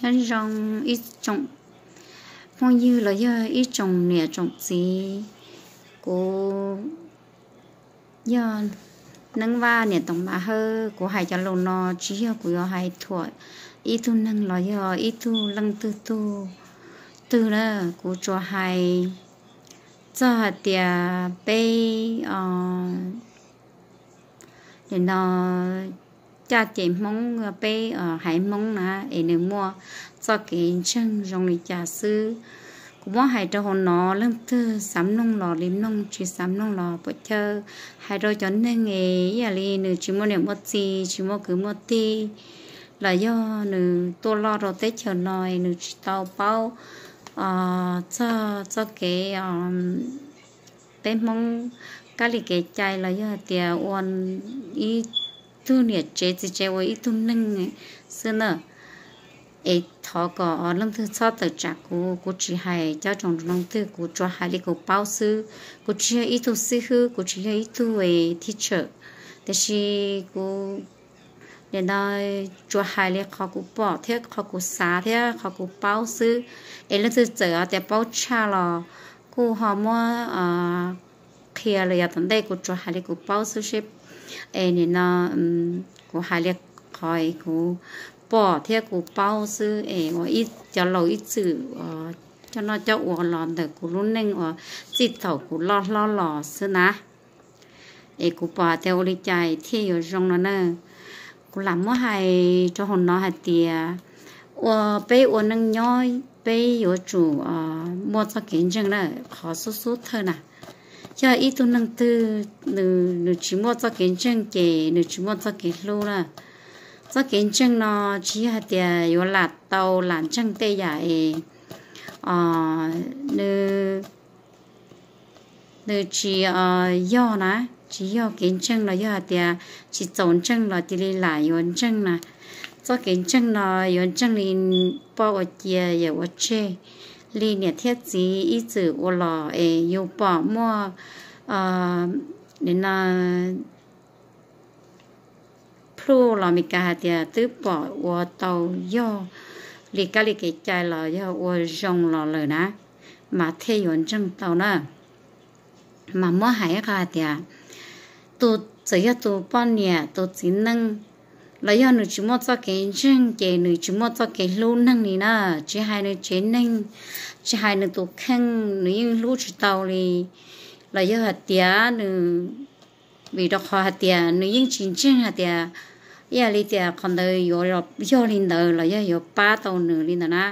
Nyob zoo ib tsoom phooj ywg los yog ib tsoom niam tsoom txiv, kuv yog Neeb Vaj niam Toom Mav Hawb. Kuv hais cov lus no tsis yog kuv yuav hais thuam ib tug neeg los yog ib tug leej twg tug twg na. Kuv tsuas hais txog hais tias peb, nim no caj ces Hmoob, peb haiv Hmoob na, es nws muaj txoj kev ntseeg zoo li cas xwb. Kuv muab hais rau hauv no, leej twg xav mloog los li mloog, tsis xav mloog los puam chawj. Hais rau cov neeg es ib yam li nws tsis muaj niam muaj txiv, tsis muaj kwv muaj tij, los yog nws tuaj loj rau teb chaws no es nws tsis tau paub txog txoj kev peb Hmoob kab li kev cai los yog hais tias ua ib tug niam tsev txiv tsev ua ib tug neeg xwb na. Es thov kom leej twg txhob tawm tsam kuv, kuv tsis hais coj tsoom leej twg, kuv tsuas hais li kuv paub xwb. Kuv tsis yog ib tug xib hwb, kuv tsis yog ib tug teacher, tiam sis kuv nim no tsuas hais li qhov kuv pom thiab qhov kuv xav thiab qhov kuv paub xwb. Es leej twg txawm tias paub tshaj los kuj ho muab qhia los yav tom ntej, kuv tsuas hais li kuv paub xwb seb. Es nim no kuv hais li qhov kuv pom thiab kuv paub xwb, es ua ib cov laus ib txwm coj noj coj ua los ntawm kuv lub neej uas txij thaum kuv loj hlob los xwb na. Es kuv pom hais tias ua li cas thiaj yuav zoo no na. Kuv lam muab hais rau hauv no hais tias ua peb ua neej nyob peb yuav tsum muaj txoj kev ntseeg na, qhov xub xub thawj na. Yog ib tug neeg twg nws tsis muaj txoj kev ntseeg ces nws tsis muaj txoj kev hlub na. Txoj kev ntseeg no tsis yog hais tias yuav lam tau lam ntseeg tej yam es nws nws tsis yog na, tsis yog kev ntseeg los yog hais tias tsis txaus ntseeg los cia li lam yuav ntseeg na. Txoj kev ntseeg no yuav ntseeg li poj ua cia yawm ua tseg, li niam thiab txiv ib txwm ua los es yus pom muaj, nim no plhuj los Meskas hais tias twb pom ua tau yog li kab li kev cai los yog ua zoo los lawm na, mas thiaj yuav ntseeg tau na. Mas muab hais ib qho hais tias tus txawm yog tus poj niam tus txiv neej los yog nws tsis muaj txoj kev ntseeg ces nws tsis muaj txoj kev hlub neeg li na. Tsis hais nws tsev neeg, tsis hais nws tus kheej nws yeej hlub tsis tau li. Los yog hais tias nws, vim rau qhov hais tias nws yeej tsis ntseeg hais tias ib yam li tias qhov ntawd yuav yog li ntawd los yog yuav pab tau nws li ntawd na.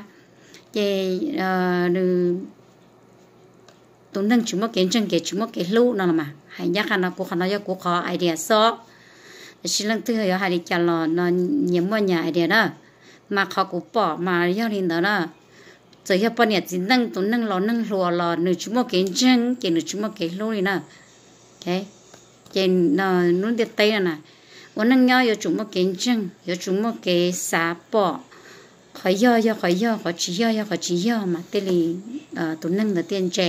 Ces nws, tus neeg tsis muaj kev ntseeg ces tsis muaj kev hlub no los mas. Hais ncaj qha no kuv qhov no yog kuv qhov idea xwb, tiam sis leej twg yuav hais li cas los no nyias muaj nyias idea na. Mas qhov kuv pom mas yog li ntawd na. Txawm yog poj niam txiv neej tus neeg laus neeg hluas los nws tsis muaj kev ntseeg ces nws tsis muaj kev hlub li na. Ces lub ntiaj teb no na, ua neej nyob yuav tsum muaj kev ntseeg, yuav tsum muaj kev xav pom qhov yog yog qhov yog, qhov tsis yog yog qhov tsis yog mas thiaj li tus neeg ntawd thiaj ntse,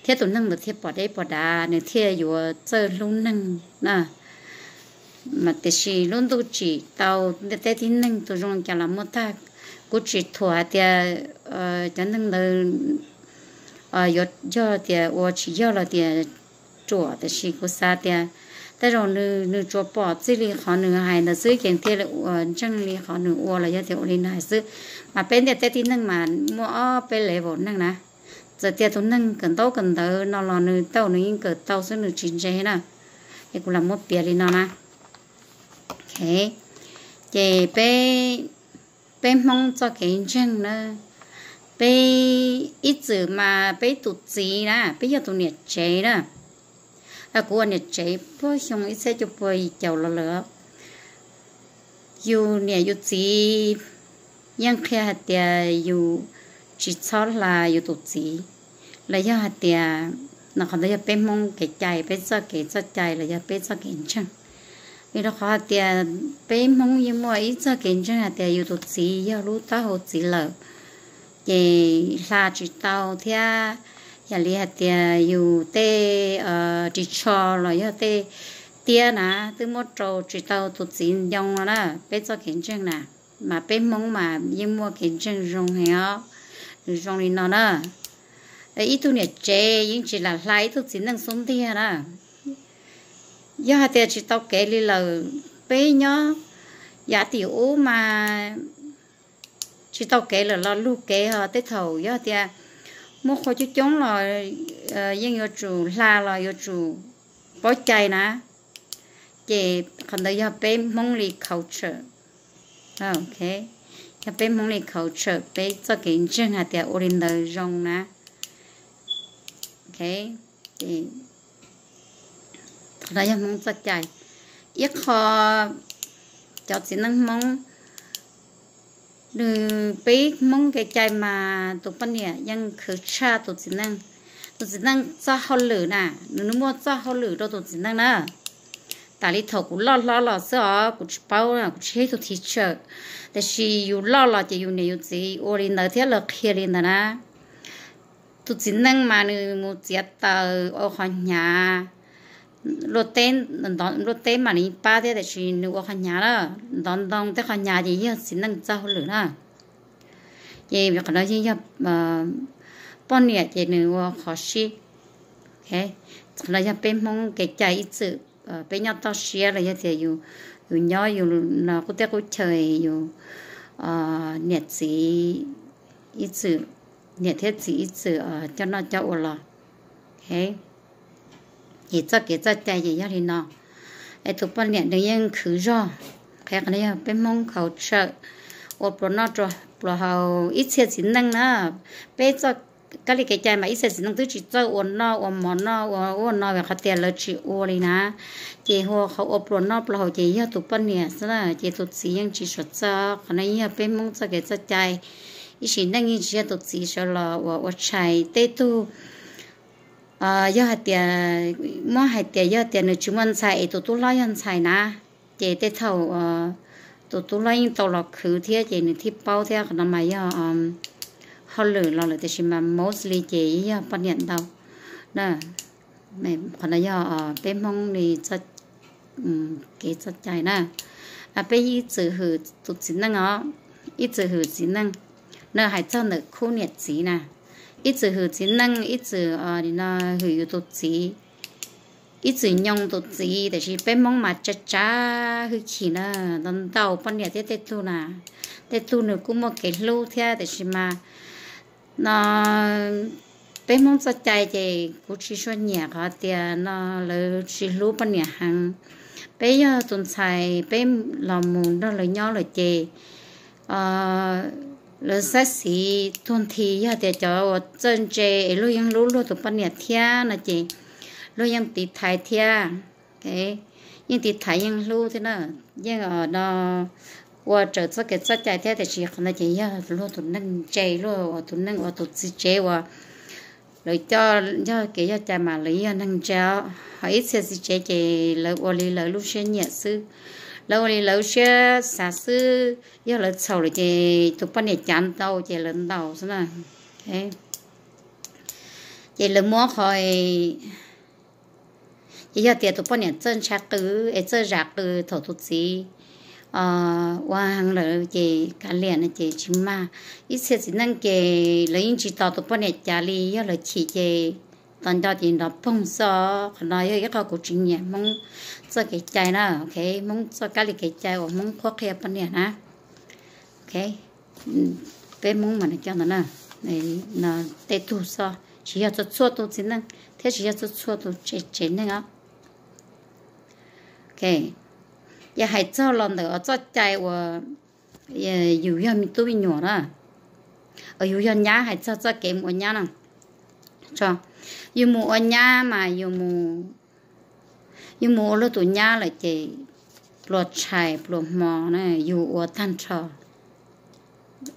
thiab tus neeg ntawd thiaj pom deb pom dav, nws thiaj yuav txawj hlub neeg na. Mas tiam sis lub ntuj tsim tau ntiaj teb tib neeg tus zoo li cas los muaj tag. Kuv tsis thuam hais tias cov neeg ntawd yuav yog tias ua tsis yog los tias ruam, tiam sis kuv xav tias tej zaum nws tsuas pom txij li qhov nws hais ntawd xwb ces thiaj li ua ntseeg li qhov nws ua los yog tias ua li nws hais xwb. Mas peb ntiaj teb tib neeg mas muaj ob peb level neeg na. Txawm tias tus neeg kawm ntaub kawm ntawv no los nws tau, nws yeej kawm tau xwb, nws tsis ntse na. Es kuv lam muab piav li no na. Ces peb, peb Hmoob txoj kev ntseeg na, peb ib txwm mas peb tus txiv na, peb yog tus niam tsev na. Kuv ua niam tsev puag xyoo ib txhiab cuaj pua yim caum los lawm. Yus niam yus txiv yeej qhia hais tias yus tsis txhob hla yus tus txiv, los yog hais tias, no qhov ntawd yog peb Hmoob kev cai, peb txoj kev txoj cai los yog peb txoj kev ntseeg. Vim rau qhov hais tias peb Hmoob yeej muaj ib txoj kev ntseeg hais tias yus tus txiv yog lub taub hau txiv lawm, ces hla tsis tau thiab. Yam li hais tias yus tej ris tsho los yog tej tiab na twb muab rau tsis tau tus txiv ncoo no na, peb txoj kev ntseeg na. Mas peb Hmoob mas yeej muaj kev ntseeg zoo heev os. Nws zoo li no na, ib tug niam tsev yeej tsis lam hla ib tug txiv neej xub ntiag na. Yog hais tias tsis tau kev li lawm, peb nyob yav tim ub mas tsis tau kev lawm los lug kev ho tej thaum yog tias muaj qhua coob coob los yeej yuav tsum hla los yuav tsum paub cai na. Ces qhov ntawd yog peb Hmoob li culture. Yog peb Hmoob li culture, peb txoj kev ntseeg hais tias ua li ntawd zoo na. Qhov no yog Hmoob txoj cai. Ib qho cov txiv neej Hmoob, nws peb Hmoob kev cai mas tus poj niam yeej khwv tshaj tus txiv neej. Tus txiv neej txoj hauj lwm na, nws muaj txoj hauj lwm rau tus txiv neej na. Tas li thaum kuv loj hlob los xwb os, kuv tsis paub, kuv tsis yog ib tug teacher, tiam sis yus loj los ces yus niam yus txiv ua li ntawd thiab lawv qhia li ntawd na. Tus txiv neej mas nws mus txiav taws ua qhov hnyav, luaj teb mas nws pab thiab tiam sis nws ua qhov hnyav na, ntov ntoo tej qhov hnyav ces yog txiv neej txoj hauj lwm na. Ces qhov no yeej yog poj niam ces nws ua qhov sib. Qhov no yog peb Hmoob kev cai ib txwm, peb nyob toj siab los yog tias yus nyob yus qub teb qub chaw, yus niam txiv ib txwm, niam thiab txiv ib txwm coj noj coj ua los. Ces txoj kev txoj cai ces yog li no, es tus poj niam nws yeej khwv zog. Qhov no yog peb Hmoob culture, ua pluas noj pluas haus ib txhia txiv neej na. Peb txoj kab li kev cai mas ib txhia txiv neej twb tsis txawj ua noj ua mov noj ua ub ua no vim qhov tias lawv tsis ua li na. Ces hu qhov ua pluas noj pluas haus ces yog tus poj niam xwb na, ces tus txiv yeej tsis sawv txog. Qhov no yeej yog peb Hmoob txoj kev txoj cai. Ib sim neej yeej tsis yog tus txiv sawv los ua ua tshais. Tej tug yog hais tias, muab hais tias yog tias nws tsis muaj ntxhais es tus tub hlob yog ntxhais na, ces tej thaum tus tub hlob yeej tau los khwv thiab ces nws thiaj paub thiab. Qhov no mas yog hauj lwm los lawm tiam sis mas mostly ces yog poj niam ntau. Qhov no yog peb Hmoob li kev txoj cai na. Peb ib txwm hwm tus txiv neej os, ib txwm hwm txiv neej. No hais txog ntawm khub niam txiv na, ib txwm hwm txiv neej, ib txwm hwm yus tus txiv, ib txwm nyoo tus txiv. Tiam sis peb Hmoob mas tsa tsa hwj chim na, ntau ntau poj niam thiab tej tug na, tej tug nws kuj muaj kev hlub thiab tiam sis mas no peb Hmoob txoj cai ces kuv tsis sua nyiam qhov tias no lawv tsis hlub poj niam heev. Peb yog tus ntxhais peb los mus nrog lawv nyob lawm ces lawv xaib xiv tuag nthi. Yog tias cov uas txawj ntse es luag yeej hlub luag tus poj niam thiab no ces luag yeej tiv thaiv thiab, yeej tiv thaiv yeej hlub thiab na, yeej no ua raws txoj kev txoj cai thiab. Tiam sis qhov no ces yog luag tus neeg ntse, luag ua tus neeg uas tus txiv tsev uas lawv coj yog kev yog cai mas lawv yog neeg ntse os. Ho ib txhia txiv tsev ces lawv ua li lawv lub siab nyiam xwb, lawv ua li lawv lub siab xav xwb. Yog lawv txhaum lawm ces tus poj niam cav ntau ces lawv ntaus xwb na. Ces lawv muab qhov, ces yog tias tus poj niam txawj ntshai qw es txawj zam qw thaum tus txiv ua heev lawm ces kav liam no ces tsis mag. Ib txhia txiv neej ces lawv yeej tsis tos tus poj niam cav li, yog lawv chim ces tos nco ces nrov poog xwb. Qhov no yog ib qho kuv tsis nyiam Hmoob txoj kev cai na. Hmoob txoj kab li kev cai uas Hmoob qhuab qhia poj niam na. Peb Hmoob mas nws coj ntawd na, tej tug xwb, tsis yog txhua txhua tus txiv neej thiab tsis yog txhua txhua tus tsev neeg os. Ces hais txog los ntawm txoj cai uas yus yog me tub me nyuam na, yus yog nyab, hais txog txoj kev mus ua nyab na, yus mus ua nyab mas yus mus ua luag tus nyab lawm ces pluas tshais pluas hmo na yus ua tag nrho.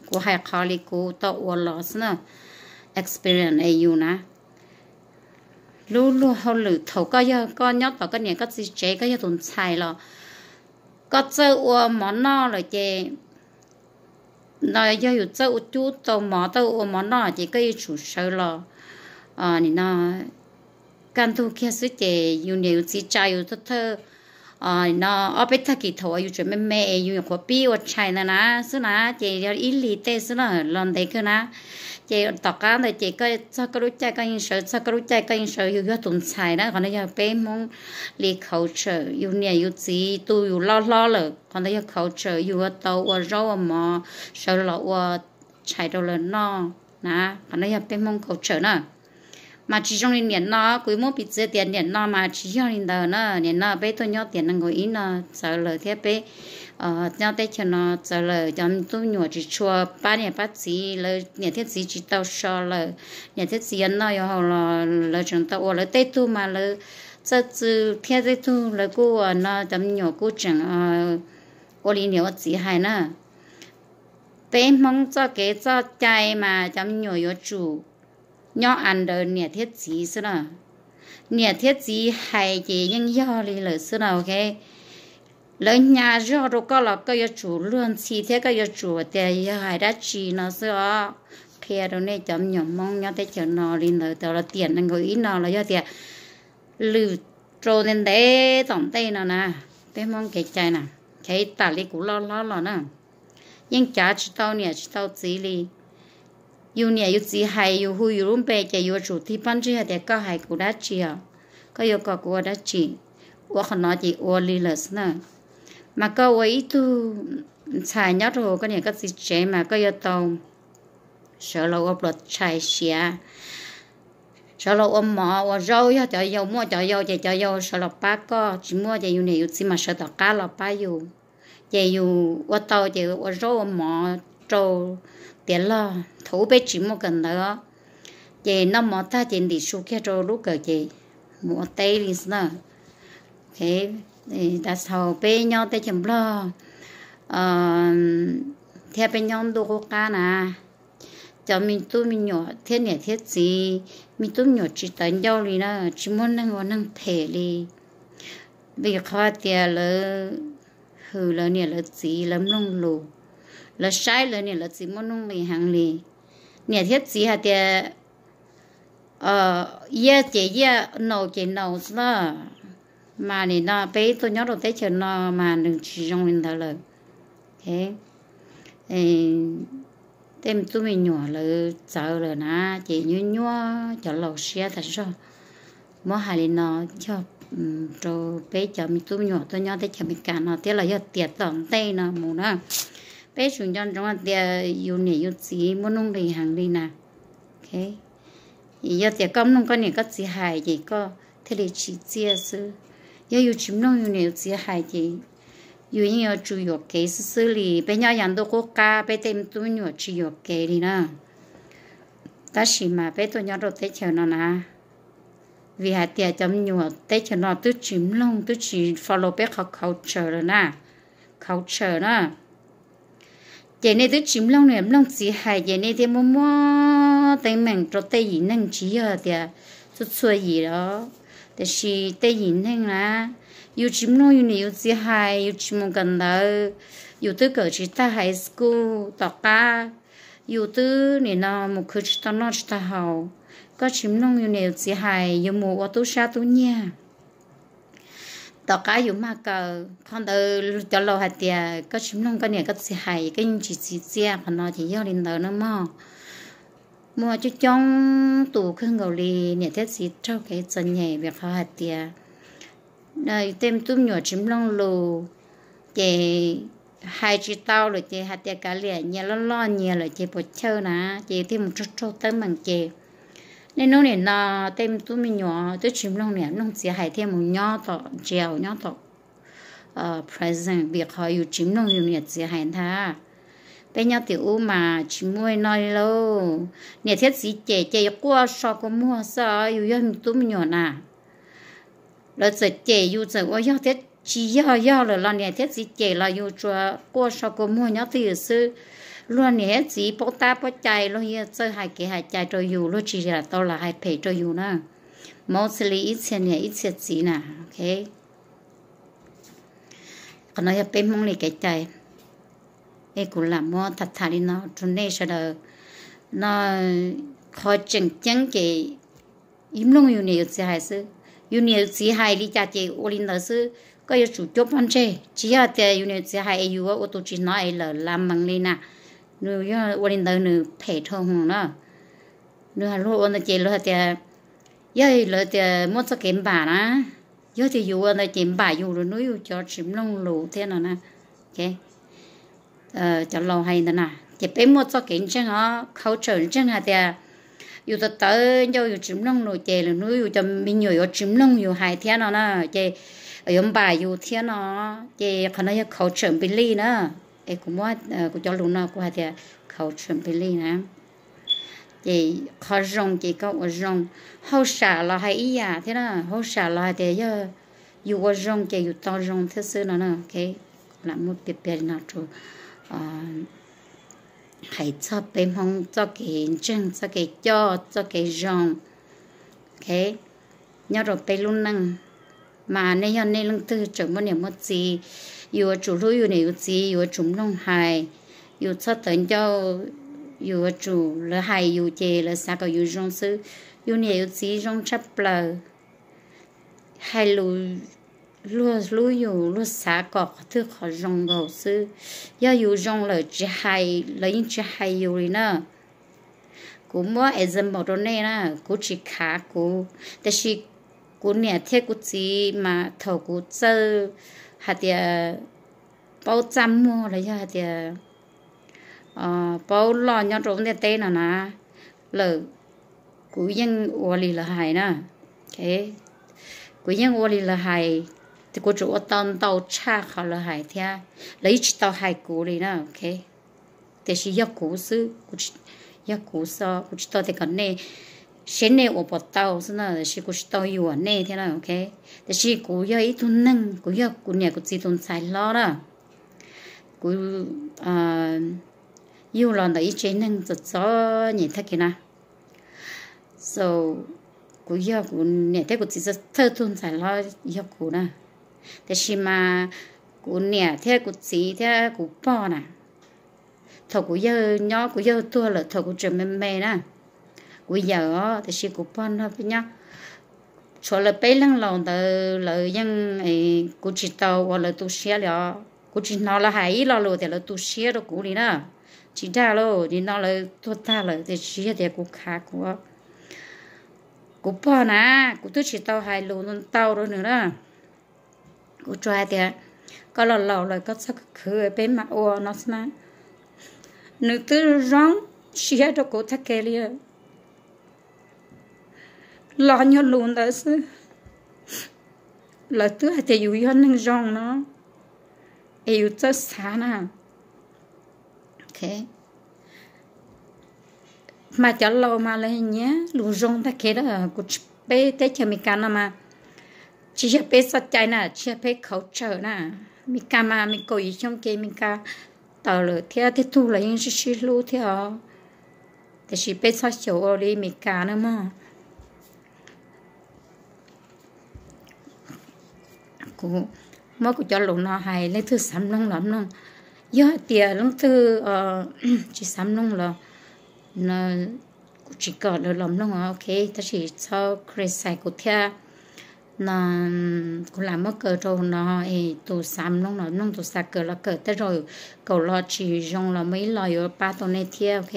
Kuv hais qhov li kuv tau ua los xwb na, experience es yus na, lub luag hauj lwm thaum koj yog koj nyob tos koj niam koj txiv tsev, koj yog tus ntxhais los koj txawj ua mov noj lawm ces no yog yus txawj ua cub tau mov, txawj ua mov noj ces koj yuav tsum sawv los nim no kaj ntug kiag xwb ces yus niam yus txiv tsa yus thawj thawj no ob peb tag kis thaum uas yus tseem me me es yus nyuam qhuav pib ua tshais ntawd na xwb na, ces yog ib hlis tej xwb na, los ntev kawg na. Ces tom qab ntawd ces koj txog koj lub caij koj yeej sawv, txog koj lub caij koj yeej sawv, yus yog tus ntxhais na. Qhov no yog peb Hmoob li culture, yus niam yus txiv tu yus loj hlob lawm, qhov ntawd yog culture, yus yuav tau ua zaub ua mov, sawv los ua tshais rau lawv noj na. Qhov no yog peb Hmoob culture na. Mas tsis zoo li niam no, kuv muab piv txwv tias niam no mas tsis yog li ntawd na. Niam no peb tuaj nyob tiam nees nkaum ib no txawv lawm thiab peb nyob teb chaws no txawv lawm, cov tub me nyuam tsis tshua pab niam pab txiv, lawv niam thiab txiv tsis tau so lawm, niam thiab txiv yuav noj yuav haus los lawv tseem tau ua, lawv tej tug mas lawv txawj txwv thiab tej tug lawv kuj ua no, cov me nyuam kuj tseem ua li niam ua txiv hais na. Peb Hmoob txoj kev txoj cai mas cov me nyuam yuav tsum nyob under niam thiab txiv xwb na. Niam thiab txiv hais ces yeej yog li lawm xwb na, ok. Lawv hnyav zog rau koj los koj yuav tsum luag ntxhi thiab koj yuav tsum tias yog hais dab tsi no xwb os. Qhia rau nej cov me nyuam Hmoob nyob teb chaws no li ntawd, tau los tiam nees nkaum ib no los yog tias lwm rau ntev ntev tom ntej no na, peb Hmoob kev cai na, kev tam li kuv loj hlob los na, yeej cav tsis tau niam tsis tau txiv li. Yus niam yus txiv hais, yus hu yus lub npe ces yuav tsum tig pob ntseg hais tias koj hais kuv dab tsi os, koj yuav kom kuv ua dab tsi, ua qhov no ces ua li lawm xwb na. Mas koj ua ib tug ntxhais nyob rau koj niam koj txiv tsev mas koj yuav tau sawv los ua pluas tshais siav, sawv los ua mov ua zaub, yog cov yau muaj cov yau ces cov yau sawv los pab koj, tsis muaj ces yus niam yus txiv mas sawv tom qab los pab yus. Ces yus ua tau ces ua zaub ua mov rau tiav log, thaum ub peb tsis muaj kawm ntawv, ces noj mov tag ces ntim su kiag rau lub kawm ces mus ua teb li xwb na. Tab sis peb nyob teb chaws Nplog thiab peb nyob ntuj qub qab na, cov me tub me nyuam thiab niam thiab txiv, me tub me nyuam tsis tawv ncauj li na, tsis muaj neeg ua neeg phem li. Vim qhov tias lawv hwm lawv niam lawv txiv, lawv mloog lus, lawv saib lawv niam lawv txiv muaj nuj nqis heev li. Niam thiab txiv hais tias, iab ces iab, naus ces naus xwb na. Mas nim no peb tuaj nyob rau teb chaws no mas nws tsis zoo li ntawd lawm. Tej me tub me nyuam lawv txawv lawm na, ces nyuaj nyuaj cov laus siab tas zog. Muab hais li no, yog rau peb cov me tub me nyuam tuaj nyob teb chaws Amelikas no thiab los yog tiam tom ntej no mus na, peb tsum nco ntsoov hais tias yus niam yus txiv muaj nuj nqis heev li na. Yog tias koj mloog koj niam koj txiv hais ces koj thiaj li tsim txiaj xwb. Yog yus tsis mloog yus niam yus txiv hais ces yus yeej yuav tsum yuam kev xwb xwb li. Peb nyob yav ntuj qub qab peb tej tub me nyuam tsis yuam kev li na. Tab sis mas peb tuaj nyob rau teb chaws no na, vim hais tias cov me nyuam teb chaws no twb tsis mloog, twb tsis follow peb qhov culture lawm na, culture na. Ces nej twb tsis mloog niam mloog txiv hais ces nej thiaj muab muab teeb meem rau tej yim neeg, tsis yog tias txhua txhua yim los, tiam sis tej yim neeg na, yus tsis mloog yus niam yus txiv hais, yus tsis mus kawm ntawv, yus twb kawm tsis tag high school tom qab, yus twb nim no mus khwv tsis tau noj tsis tau haus, koj tsis mloog yus niam yus txiv hais, yus mus ua tub sab tub nyiag, tom qab yus mag kaw. Qhov ntawd cov laus hais tias koj tsis mloog koj niam koj txiv hais, koj yeej tsis tsim txiaj. Qhov no ces yog li ntawd na mog. Muaj coob coob tus kawg nkaus li niam thiab txiv raug kev txom nyem vim qhov hais tias tej tub me nyuam tsis mloog lus, ces hais tsis tau lawm ces hais tias kav liam, nyias loj loj nyias lawm ces puas chawj na, ces thiaj mus raug raug teeb meem ces niaj hnub nim no tej tub me nyuam twb tsis mloog niam mloog txiv hais thiaj mus nyob tom jail, nyob tom prison vim qhov yus tsis mloog yus niam txiv hais ntag. Peb nyob tim ub mas tsis muaj li no li lauj. Niam thiab txiv cem ces quaj so kua muag xwb os, yus yog tub me nyuam na. Lawv txawm cem yus txawm ua yog thiab tsis yog, yog lawm los niam thiab txiv cem los yus tsuas quaj so kua muag nyob twj ywm xwb. Luag niam thiab txiv paub tab paub cai, luag yeej txawj hais kev hais cai rau yus, luag tsis lam tau lam hais phem rau yus na. Mostly ib txhia niam ib txhia txiv na, ok. Qhov no yog peb Hmoob li kev cai. Es kuv lam muab tham tham li no rau nej sawv daws. No qhov tseem ceeb ces yus mloog yus niam yus txiv hais xwb. Yus niam yus txiv hais li cas ces ua li ntawd xwb. koj yuav tsum cuab pob ntseg, tsis yog tias yus niam txiv hais es yus ua tus tsis hnov es lawm lav mees li na. Nws yog ua li ntawd nws phem dhau hwv na. Nws luag ua ntawd ces luag hais tias, yog lawv tias muaj txoj kev npam na, yog tias yus ua ntawd ces npam yus lwm hnub yus cov tsis mloog lus thiab no na. Cov laus hais ntawd na, ces peb muaj txoj kev ntseeg os, culture ntseeg hais tias yus tawv tawv ncauj yus tsis mloog lus ces lwm hnub yus cov me nyuam yuav tsis mloog yus hais thiab no na, ces yuav npam yus thiab no. Ces qhov no yog culture belief na. Es kuv muab kuv cov lus no kuv hais tias culture belief na. Ces qhov zoo ces koj ua zoo. Hauj sam los hais ib yam thiab na, hauj sam los hais tias yog yus ua zoo ces yus tau zoo thiab xwb no na. Lam muab piav piav li no rau hais txog peb Hmoob txoj kev ntseeg, txoj kev coj, txoj kev zoo. Nyob rau peb lub neej, mas nej yog nej leej twg tseem muaj niam muaj txiv, yus yuav tsum hlub yus niam yus txiv, yus yuav tsum mloog hais, yus txhob tawv ncauj, yus yuav tsum, lawv hais yus ces lawv xav kom yus zoo xwb. Yus niam yus txiv zoo tshaj plaws, hais lus, luag hlub yus, luag xav kom qhov twg qhov zoo nkaus xwb. Yog yus zoo lawm tsis hais, lawv yeej tsis hais yus li na. Kuv muab example rau nej na, kuv tsis khav kuv, tiam sis kuv niam thiab kuv txiv mas thaum kuv txawj hais tias paub txaj muag los yog hais tias paub loj nyob rau ntiaj teb no na lawm, kuv yeej ua li lawv hais na. Kuv yeej ua li lawv hais, kuv tsuas ua tau ntau tshaj qhov lawv hais thiab, lawv yeej tsis tau hais kuv li na. Tiam sis yog kuv xwb, yog kuv xwb, kuv tsis tau tias kom nej, seb nej ua puas tau xwb na, tiam sis kuv tsis tau yuam nej thiab na. Tiam sis kuv yog ib tug neeg, kuv yog kuv niam kuv txiv tus ntxhais hlob na. Kuv yug los ntawm ib tsev neeg txom txom nyem tag kis na. So kuv yog kuv niam thiab kuv txiv thawj tug ntxhais hlob yog kuv na. Tiam sis mas kuv niam thiab kuv txiv thiab kuv pog na, thaum kuv yawg nyob, kuv yawg tuag lawm thaum kuv tseem me me na, kuv yawm os, tiam sis kuv pog nrog peb nyob. Tshuav lawv peb leeg laus ntawd lawv yeej, kuv tsis tau ua lawv tu siab li os. Kuv tsis hnov lawv hais ib lo lus tias lawv tu siab rau kuv li na. Tsis dag lauj, nim no lawv tuag tag lawm tiam sis yog tias kuv khav kuv, kuv pog na, kuv twb tsis tau hais lus ntau rau nws na. Kuv tsuas hais tias koj los laus lawm koj txhob khwv khwv, peb mam ua no xwb na. Nws twb zoo siab rau kuv tag kev li. Los nyuag lus ntawd xwb, lawv twb hais tias yus yog neeg zoo no, es yus txawj xav na. Mas cov laus mas lawv nyiam lus zoo tag kev na. Kuv, peb teb chaws Amelikas no mas tsis yog peb txoj cai na, tsis yog peb khauv tsawm na. Amelikas mas me kaum yim xyoo ces Amelikas tawm lawm thiab, tej tug los yeej sib sib hlub thiab os. Tiam sis peb txhob xyaum ua li Amelikas na mog. Kuv muab kuv cov lus no hais, leej twg xav mloog los mloog, yog hais tias leej twg tsis xav mloog los kuv tsis kom lawv los mloog, ok, tab sis txhob criticize kuv thiab no. Kuv lam muab kaw rau no, es tus xav mloog los mloog, tus xav kawm los kawm, tej zaum kaum lo tsis zoo los muaj ib lo yuav pab tau nej thiab, ok.